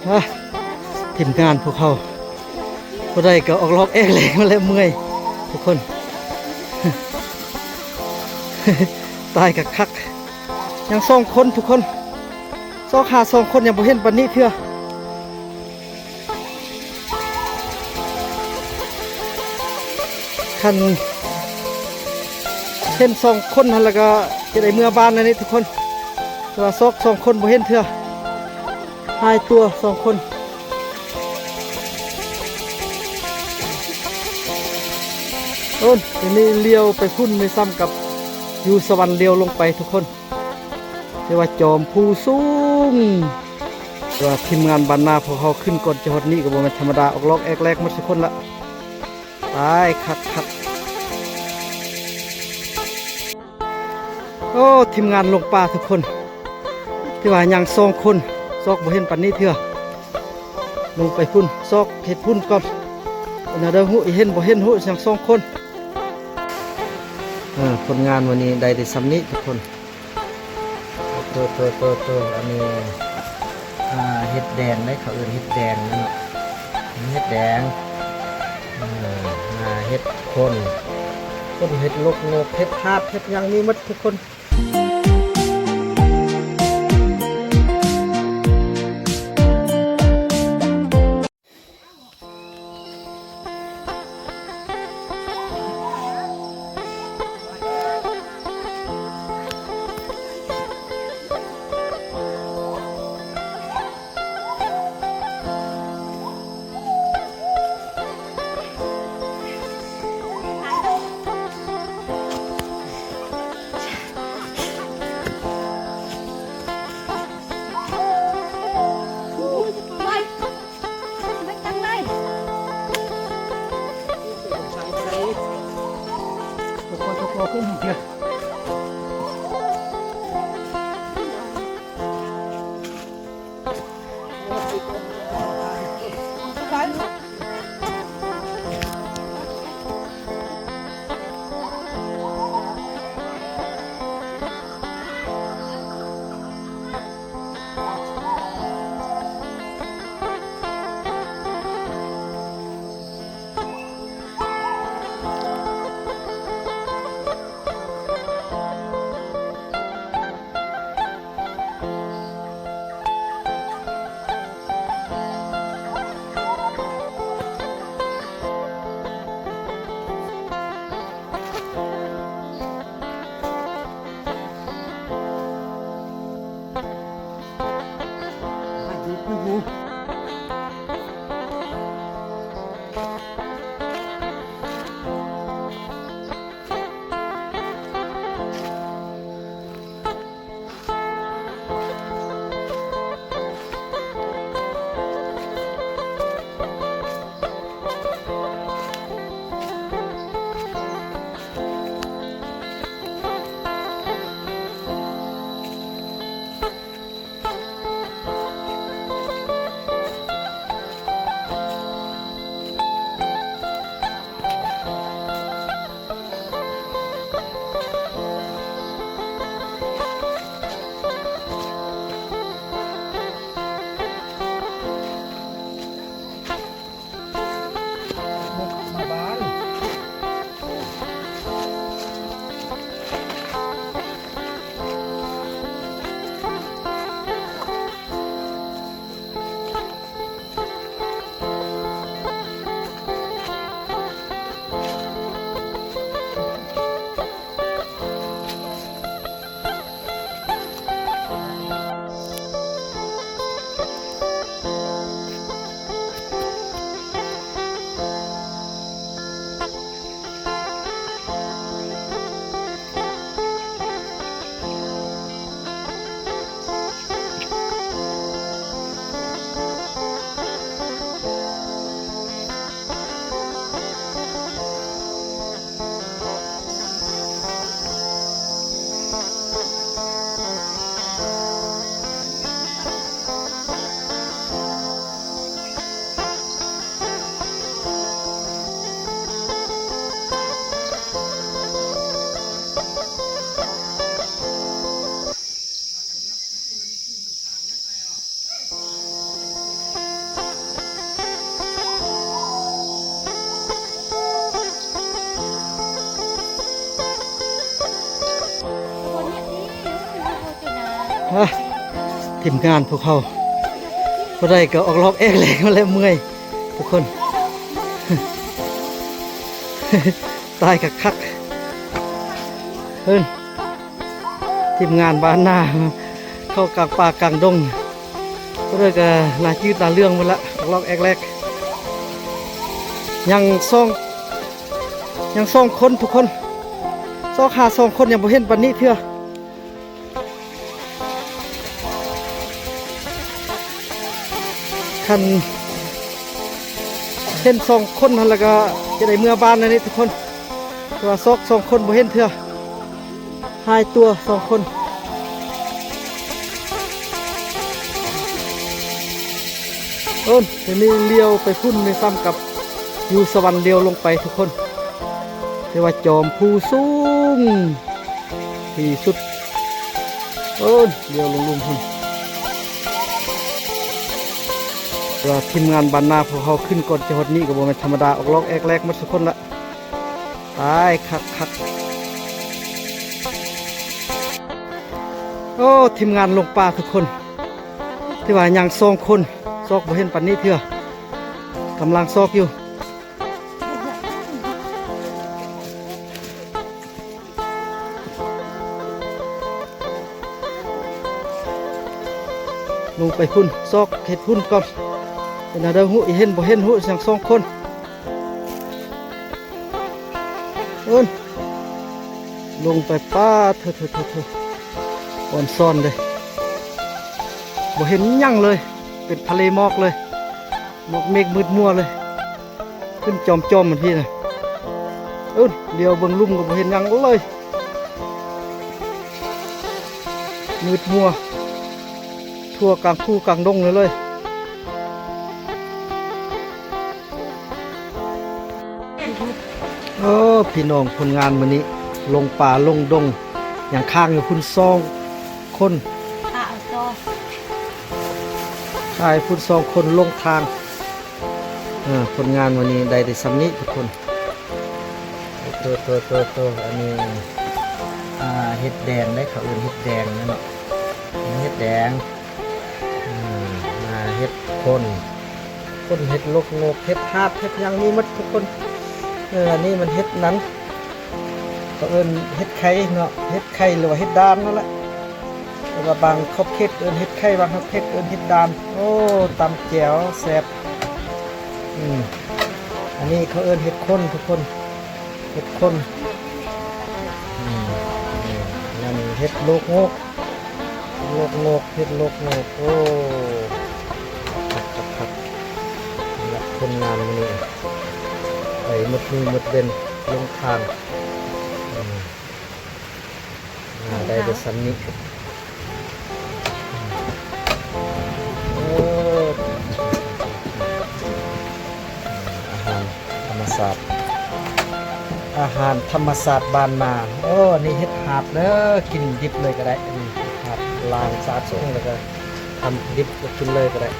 ອ່ະ ທີມງານພວກເຮົາ ຜູ້ໃດກໍອອກລອກແອກແລກມາແລ້ວ ເມື່ອຍທຸກຄົນ ຕາຍຄັກໆ ຍັງສອງຄົນທຸກຄົນ ຊອກຫາສອງຄົນ ຍັງບໍ່ເຫັນປານນີ້ເທື່ອ. ຄັນເຫັນສອງຄົນຫັ້ນ ແລ້ວກໍຈະໄດ້ເມືອບ້ານແລ້ວນີ້ທຸກຄົນ ແຕ່ວ່າຊອກສອງຄົນບໍ່ເຫັນເທື່ອ ຫາຍຕົວສອງຄົນ. ໂອ້ຍ ທີນີ້ລ້ຽວໄປພຸ້ນນີ້ ສ່ຳກັບຢູ່ສະຫວັນ ລ້ຽວລົງໄປທຸກຄົນ. ແຕ່ວ່າຈອມພູສູງ ແຕ່ວ່າທີມງານບ້ານນາພວກເຮົາຂຶ້ນກ່ອນຈະຮອດນີ້ກໍບໍ່ແມ່ນທຳມະດາ ອອກລອກແອກແລກໝົດທຸກຄົນລະ ຕາຍຄັກໆ. ໂອ້ ທີມງານຫຼົງປ່າທຸກຄົນ ທີ່ວ່າຍັງສອງຄົນ ຊອກບໍ່ເຫັນປານນີ້ເທື່ອ ລົງໄປພຸ້ນ ຊອກເຮັດພຸ້ນກ່ອນ ອັນນັ້ນເດີ ຮູ້ເຫັນບໍ່ເຫັນ ຮູ້ຍັງສອງຄົນ. ເອີ ຜົນງານມື້ນີ້ໄດ້ແຕ່ສ່ຳນີ້ທຸກຄົນ. ໂຕ ໂຕ ໂຕ ໂຕ ອັນນີ້ ອ່າ ເຫັດແດງເດ້ ເຂົາເອີ້ນເຫັດແດງເນາະ ເຫັດແດງ ເອີ ອ່າ ເຫັດໂຄນ ຄົນເຫັດລົກໂງກ ເຫັດທາດ ເຫັດຫຍັງມີໝົດທຸກຄົນ. ອ່ະ ທີມງານພວກເຮົາ ບໍ່ໄດ້ກໍອອກລອກແອກແລກມາແລ້ວ ເມື່ອຍທຸກຄົນ ຕາຍຄັກໆ ເອີ້ນ ທີມງານບ້ານນາ ເຂົ້າກາງປ່າກາງດົງ ບໍ່ໄດ້ກໍໜ້າຈືດໜ້າເລື່ອງໝົດລະ ອອກລອກແອກແລກ ຍັງສອງ ຍັງສອງຄົນທຸກຄົນ ຊອກຫາສອງຄົນ ຍັງບໍ່ເຫັນປານນີ້ເທື່ອ. ຄັນເຫັນສອງຄົນຫັ້ນລະກະຈະໄດ້ເມືອບ້ານແລ້ວນີ້ທຸກຄົນ ແຕ່ວ່າຊອກສອງຄົນບໍ່ເຫັນເທື່ອ ຫາຍຕົວສອງຄົນ. ໂອ້ນ ດຽວນີ້ລ້ຽວໄປພຸ້ນນີ້ຊ້ຳກັບຢູ່ສະຫວັນ ລ້ຽວລົງໄປທຸກຄົນ ແຕ່ວ່າຈອມພູສູງ ທີ່ສຸດ ໂອ້ຍ ລ້ຽວລົງລຸ່ມພຸ້ນ ວ່າທີມງານບ້ານນາພວກເຮົາຂຶ້ນກ່ອນຈະຮອດນີ້ກໍບໍ່ແມ່ນທຳມະດາ ອອກລອກແອກແລກໝົດທຸກຄົນລະ ຕາຍຄັກໆ ໂອ້ ທີມງານຫຼົງປ່າທຸກຄົນ ແຕ່ວ່າຍັງສອງຄົນ ຊອກບໍ່ເຫັນປານນີ້ເທື່ອ ກຳລັງຊອກຢູ່. ລົງໄປພຸ້ນ ຊອກເຮັດພຸ້ນກ່ອນ ເປັນແນວໃດຮູ້ ອີເຫັນບໍ່ເຫັນຮູ້ ຍັງສອງຄົນ ເອີ້ນ ລົງໄປ ປາດ ເທີໆໆໆ ອ່ອນຊອນເດ້ ບໍ່ເຫັນຫຍັງເລີຍ ເປັນທະເລໝອກເລີຍ ໝອກເມກມືດມົວເລີຍ. ຂຶ້ນຈອມໆ ມັນພີ້ນະ ເອີ້ນ ຫຼຽວເບິ່ງລຸ່ມກໍບໍ່ເຫັນຫຍັງເລີຍ ມືດມົວ ທົ່ວກາງພູກາງດົງເລີຍ ເລີຍ. ໂອ້ ພີ່ນ້ອງ ຜົນງານມື້ນີ້ ລົງປ່າລົງດົງ ຍັງຄ້າງຢູ່ພຸ້ນສອງຄົນ ຂ້າເອົາຕໍ່ ຂ້າໃຫ້ພຸ້ນສອງຄົນລົງທາງ. ເອີ ຜົນງານມື້ນີ້ໄດ້ແຕ່ສ່ຳນີ້ທຸກຄົນ ໂຕໆໆໆ ອັນນີ້ ອ່າ ເຫັດແດງເດ້ ເຂົາເອີ້ນເຫັດແດງເນາະ ເຫັດແດງ ອືມ ອ່າ ເຫັດໂຄນ ຄົນເຫັດໂລກໂງກ ເຫັດຫາບ ເຫັດຫຍັງມີໝົດທຸກຄົນ ເອີ ອັນນີ້ມັນເຫັດນັ້ນ ເຂົາເອີ້ນເຫັດໄຂ່ເນາະ ເຫັດໄຂ່ ຫຼືວ່າເຫັດດານນັ້ນແຫຼະ ແຕ່ວ່າບາງຂອບເຂດເອີ້ນເຫັດໄຂ່ ບາງຂອບເຂດເອີ້ນເຫັດດານ ໂອ້ ຕຳແຈ່ວແຊບ ອືມ ອັນນີ້ເຂົາເອີ້ນເຫັດໂຄນທຸກຄົນ ເຫັດໂຄນ ອືມ ນີ້ ນັ້ນເຫັດໂລກໂງກ ໂລກໂງກ ເຫັດໂລກໂງກ ໂອ້ ຄັກໆໆ ສຳລັບຄົນງານມື້ນີ້ ໄປໝົດມື້ໝົດເວັນລົງທາງ ອືມ ອ່າ ໄດ້ແຕ່ສ່ຳນີ້ ເອີ ອາຫານທຳມະຊາດ ອາຫານທຳມະຊາດບ້ານນາ ໂອ້ ອັນນີ້ເຫັດຫາບເດີ ກິນດິບເລີຍກໍໄດ້ ອັນນີ້ເຫັດຫາບ ລ້າງສະອາດສົງ ແລ້ວກໍທຳດິບກໍກິນເລີຍກໍໄດ້.